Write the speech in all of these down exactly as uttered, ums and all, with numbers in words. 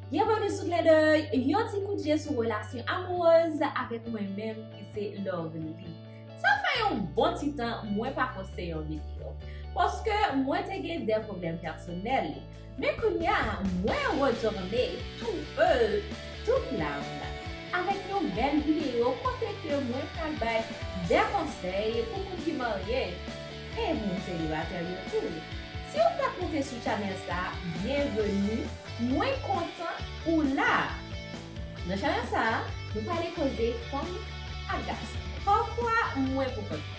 Byenveni sou Klendèy, yon ti kout je sou relasyon amourèz avèk mwen menm ki se Lovely. Sa fè yon bon ti tan mwen pa poste yon videyo, paske mwen te gen de pwoblèm pèsonèl. Men kounye a, mwen retounen tou feu, tou flam, avèk yon bèl videyo kote ke mwen pral bay de konsèy pou moun ki marye e moun selibatè yo tou. Si w fèk monte sou chanèl sa, byenveni, mwen kontan ou la. Nan chanèl sa, nou pale koze fanm ak gason. Pafwa, mwen pou kont mwen.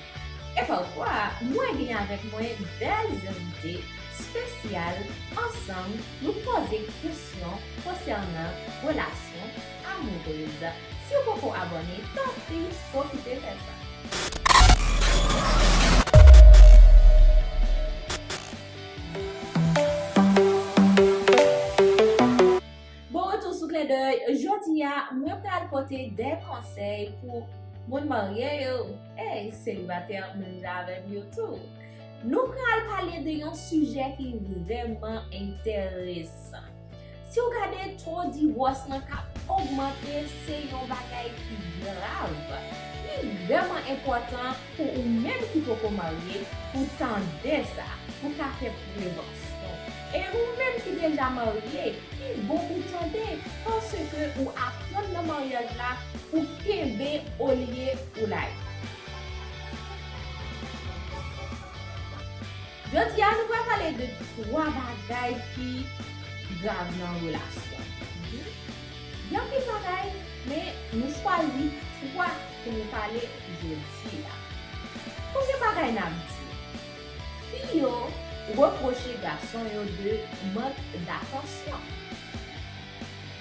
E pafwa, mwen gen avèk mwen bèl envite espesyal, ansanm, nou poze kesyon konsènan relasyon amourèz. Si w poko abòne, tanpri, pwofite fè sa. Bon retou sou Klendèy. Jodi a, mwen pral pote de konsèy pou moun marye yo, e selibatè menm jan avè m yo tou. Nou pral pale de yon sijè ki vrèman enteresan. Si w gade, to divòs lan k ap ogmante, se yon bagay ki grav. Li vrèman enpòtan pou ou menm ki poko marye, pou tande sa, pou ka fè prevansyon. E ou menm ki deja marye, li bon pou tande, paske ou aprann nan maryaj la pou kenbe olye ou lage. Jodi a, nou pral pale de twa bagay ki grav nan relasyon. Gen anpil bagay, men nou chwazi twa pou nou pale jodi a. Premye bagay n ap di, fi yo repwoche gason yo de mank datansyon.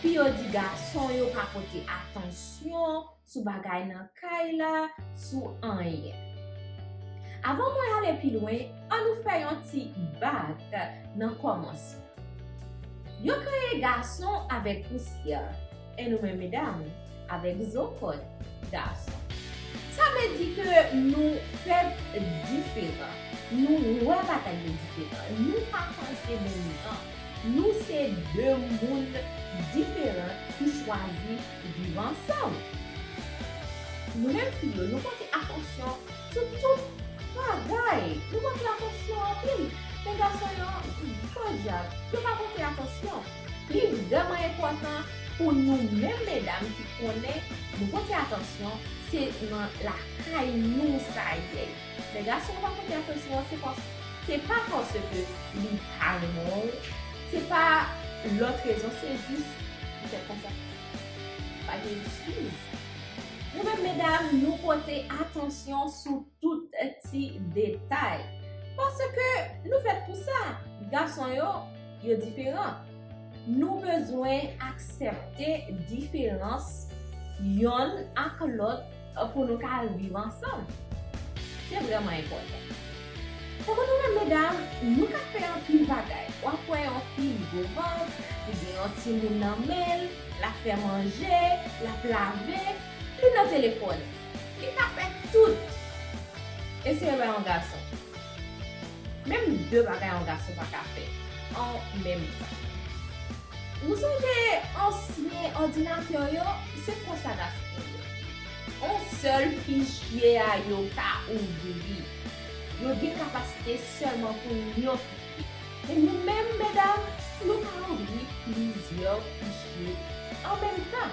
Fi yo di gason yo pa pote atansyon sou bagay nan kay la, sou anyen. Avan mwen ale pi lwen, an nou fè yon ti bak nan kòmansman. Yo kreye gason avèk pousyè, e nou menm medam, avèk zo kòn gason. Sa vle di ke nou fèt diferan, nou wè bagay yo diferan, nou pa panse menm jan, nou se de moun diferan ki chwazi viv ansanm. Nou menm fi yo, nou pote atansyon sou tout bagay. Nou pote atansyon anpil. Men gason yo, podyab, yo pa pote atansyon. Li vrèman enpòtan pou nou menm medam ki konnen nou pote atansyon, se nan lakay nou sa ye. Men gason yo pa pote atansyon, se pas, se pa paske li pa renmen w, se pa lòt rezon, se jis li fèt konsa. Pa gen eskiz. Nou menm medam, nou pote atansyon sou tout ti detay. Paske nou fèt pou sa. Gason yo, yo diferan. Nou bezwen aksepte diferans yonn ak lòt pou nou ka viv ansanm. Se vrèman enpòtan. Tankou nou menm medam, nou ka fè anpil bagay. W ap wè yon fi, li gwo vant, li gen yon timoun nan men l, l ap fè manje, l ap lave, li nan telefòn. Li ka fè tout. E se vre yon gason. Menm de bagay yon gason pa ka fè an menm tan. Nou sonje ansyen òdinatè yo, se konsa gason yo ye. On sèl fichye a yo ka ouvri. Yo gen kapasite sèlman pou yon fichye. Men nou menm, medam, nou ka ouvri plizyè fichye an menm tan.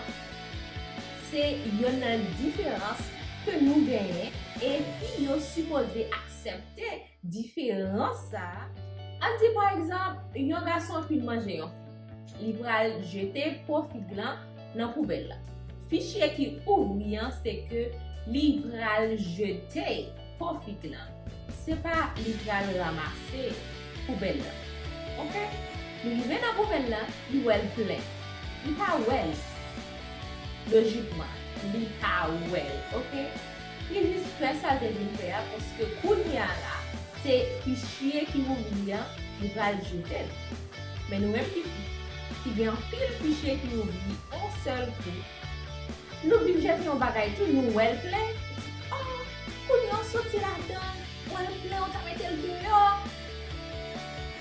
Se yonn nan diferans ke nou genyen, e fi yo sipoze aksepte diferans sa a. Ann di, pa egzanp, yon gason fin manje yon fig. Li pral jete po fig lan nan poubèl la. Fichye ki ouvri an, se ke li pral jete po fig lan. Se pa li pral ranmase poubèl lan. Oke? Li rive nan poubèl lan, li wè l plen. Li pa wè l. Lojikman, li pa wè l, oke? Li jis fè sa l te vin fè a, paske kounye a la, se fichye ki ouvri an, li pral jete l. Men nou menm ki, ki gen anpil fichye ki ouvri yon sèl kou, nou vin jete yon bagay tou, nou wè l plen, oh, kounye a w soti ladan, wè l plen, ou ta mete l deyò.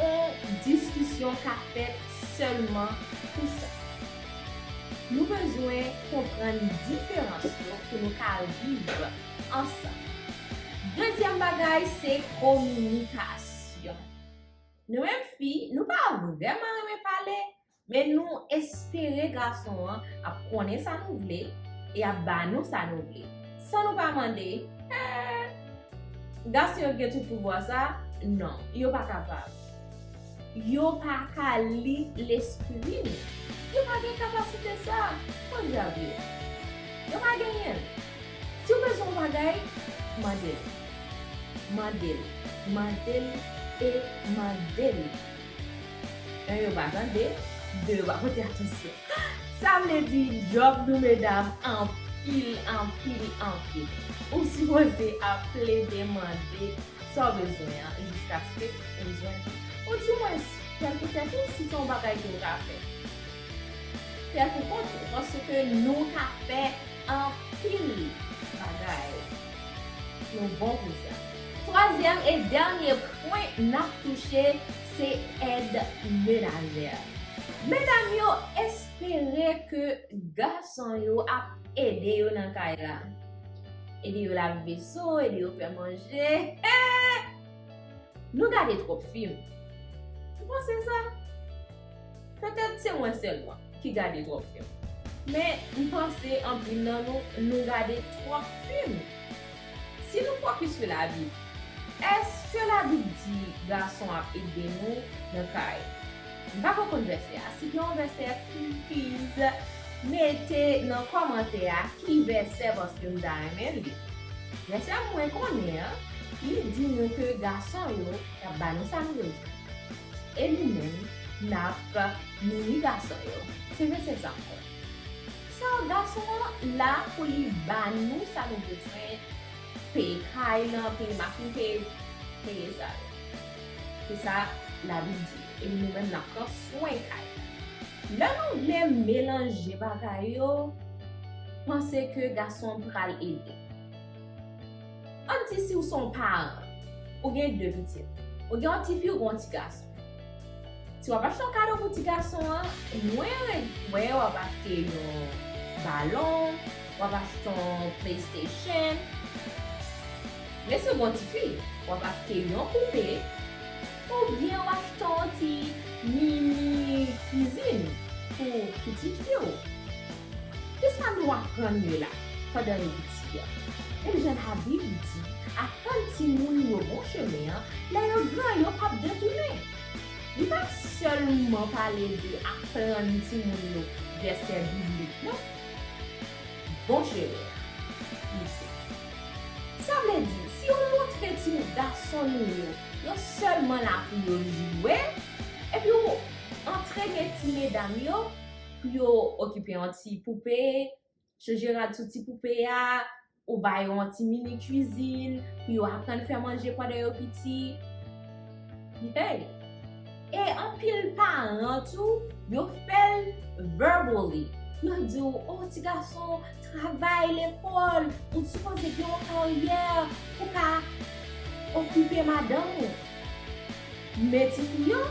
On diskisyon ka fèt sèlman pou sa. Nou bezwen konprann diferans yo pou nou ka viv ansanm. Dezyèm bagay, se kominikasyon. Nou menm fi, nou pa vrèman renmen pale, men nou espere gason an ap konnen sa nou vle e ap ba nou sa nou vle. San nou pa mande, eh, gason yo gen tout pouvwa sa? Non, yo pa kapab. Yo pa ka li lespri nou. Yo pa gen kapasite sa. Podyab yo. Yo pa genyen l. Si w bezwen yon bagay, mande l. Mande l. Mande l e mande l. Yon, yo pa tande. De, yo pa pote atansyon. Sa vle di, djòb nou medam anpil, anpil, anpil. Ou sipoze ap plede mande sa w bezwen an jiskaske ou jwenn. Ou di mwen, fè l pou tèt ou si se yon bagay ke w ka fè. Fè l pou kont ou, paske nou ka fè anpil bagay. Nou bon pou sa. Twazyèm e dènye pwen n ap touche, se èd menajè. Medam yo espere ke gason yo ap ede yo nan kay la. Ede yo lave veso, ede yo fè manje. Nou gade twòp fim. Ou panse sa? Petèt se mwen sèlman ki gade twòp fim. Men, m panse anpil nan nou, nou gade twòp fim. Si nou fokis sou Labib, èske Labib di gason ap ede nou nan kay? M pa ko konn vèsè a. Si gen yon vèsè, please, mete nan kòmantè a ki vèsè, paske m ta renmen li. Vèsè mwen konnen an, li di nou ke gason yo, y ap ba nou sa nou bezwen. E nou menm, n ap nouri gason yo. Se vèsè sa m konnen. Sa, gason an la pou li ba nou sa nou bezwen, peye kay lan, peye machin, peye, peye sa yo. Se sa Labib di. E nou menm, n ap pran swen kay la. Lè nou vle melanje bagay yo, panse ke gason an pral ede. Ann di si w se yon paran, ou gen de pitit. Ou gen yon tifi, ou gen yon ti gason. Si w ap achte yon kado pou ti gason an, mwen ret kwè w ap achte yon balon, w ap achte yon PlayStation. Men si w gen yon tifi, w ap achte yon poupe, oubyen w achte yon ti mini kwizin pou pitit fi w. Kisa nou aprann yo la pandan yo piti a? Ebyen, Labib di, aprann timoun yo bon chemen an, lè yo gran, yo p ap detounen. Li pa sèlman pale de aprann timoun yo vèsè biblik, non. Bon chemen an, li di. Sa vle di, si yo montre ti gason nou yo, yo sèlman la pou yo jwe, epi w antrene ti medam yo pou yo okipe yon ti poupe, chanje rad sou ti poupe a, ou ba yo yon ti mini kwizin, pou yo aprann fè manje pandan yo piti. Hey! E anpil paran tou, yo fè l verbally. Yo di w, "O, ti gason, travay lekòl, ou sipoze gen yon karyè, ou ka okipe madanm ou." Men tifi yo,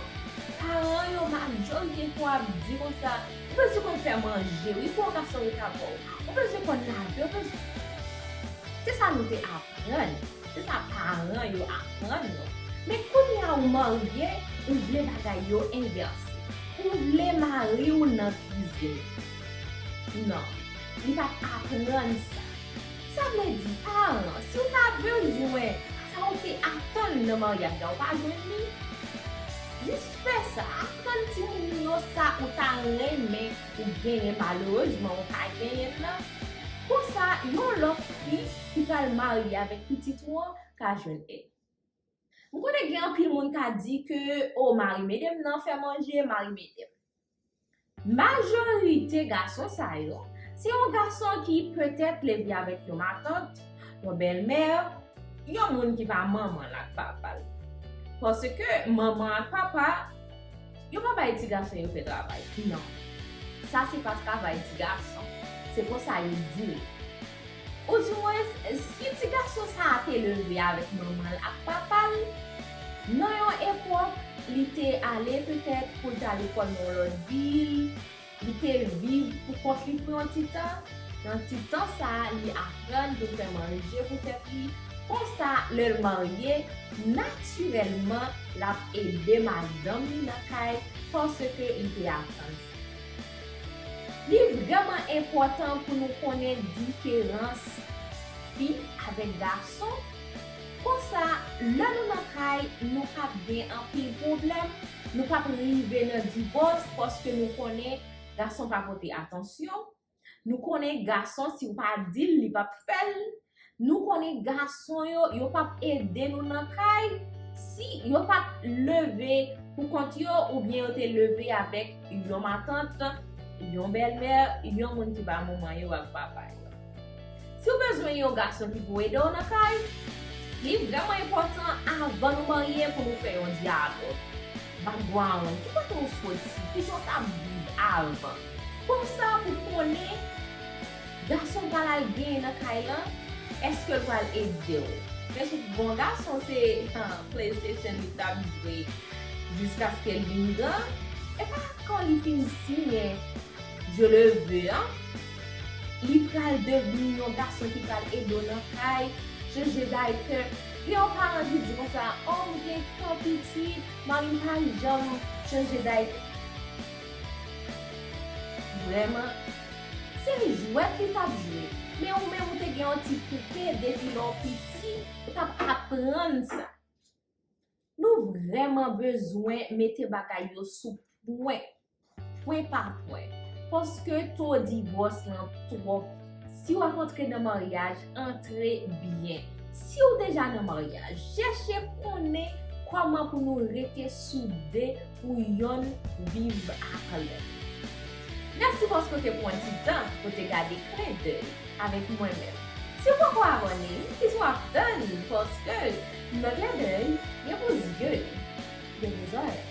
paran yo majorite fwa ap di konsa, "Ou bezwen konn fè manje, wi, pou yon gason rete avè w. Ou bezwen konn lave, ou bezwen." Se sa nou te aprann. Se sa paran yo aprann nou. Men kounye a ou marye, ou vle bagay yo envèse. Ou vle mari w nan kwizin. Non, li pa t aprann sa. Sa vle di, paran, si w ta bezwen sa w te atann nan maryaj la, ou pa jwenn li, jis fè sa, aprann timoun yo sa ou ta renmen ou genyen, malerezman, ou pa genyen l nan. Konsa, yon lòt fi ki pral marye avèk pitit ou an ka jwenn èd. M konnen gen anpil moun ka di ke, "O, mari m ede m nan fè manje, mari m ede m." Majorite gason sa yo, se yon gason ki petèt leve avèk yon matant, yon bèlmè, yon moun ki pa manman l ak papa l. Paske manman ak papa, yo pa bay ti gason yo fè travay. Non. Sa se pa travay ti gason. Se konsa yo di l. Oudimwens, si ti gason sa a te leve avèk manman l ak papa l, nan yon epòk, li te ale petèt pou l ta lekòl nan yon lòt vil, Li te viv pou kont li pou yon ti tan. Nan ti tan sa a, li aprann pou l fè manje pou tèt li. Konsa, lè l marye, natirèlman, l ap ede madanm li nan kay paske li te aprann sa. Li vrèman enpòtan pou nou konnen diferans fi avèk gason. Konsa, lè nou nan kay, nou p ap gen anpil pwoblèm, nou p ap rive nan divòs paske nou konnen gason pa pote atansyon. Nou konnen gason, si w pa di l, li p ap fè l. Nou konnen gason yo, yo p ap ede nou nan kay si yo pa t leve pou kont yo oubyen yo te leve avèk yon matant, yon bèlmè, yon moun ki pa manman yo ak papa yo. Si w bezwen yon gason ki pou ede w nan kay, li vrèman enpòtan avan nou marye pou nou fè yon dyalòg. Background, ki kote w soti, kijan w t ap viv avan. Konsa pou konnen gason w pral al genyen nan kay lan, èske l pral ede w. Men si bon gason se, ah, PlayStation li t ap jwe jiskaske l vin gran, e pa kan li fin siyen Je le veux an, li pral devni yon gason ki pral ede w nan kay, chanje daypè. Gen yon paran ki di konsa, o, m gen tan pitit, mari m pa janm chanje daypè. Vrèman, se jwèt li t ap jwe. Men ou menm ou te gen yon ti poupe depi lè w piti, ou t ap aprann sa. Nou vrèman bezwen mete bagay yo sou pwen, pwen pa pwen. Paske to divòs lan twòp. Si w ap antre nan maryaj, antre byen. Si w deja nan maryaj, chèche konnen kòman pou nou rete soude pou yonn viv ak lòt. Mèsi paske w te pran ti tan pou te gade Klendèy avèk mwen menm. Si w poko abòne, kisa w ap tann? Paske nan Klendèy, gen pou zye, gen pou zòrèy.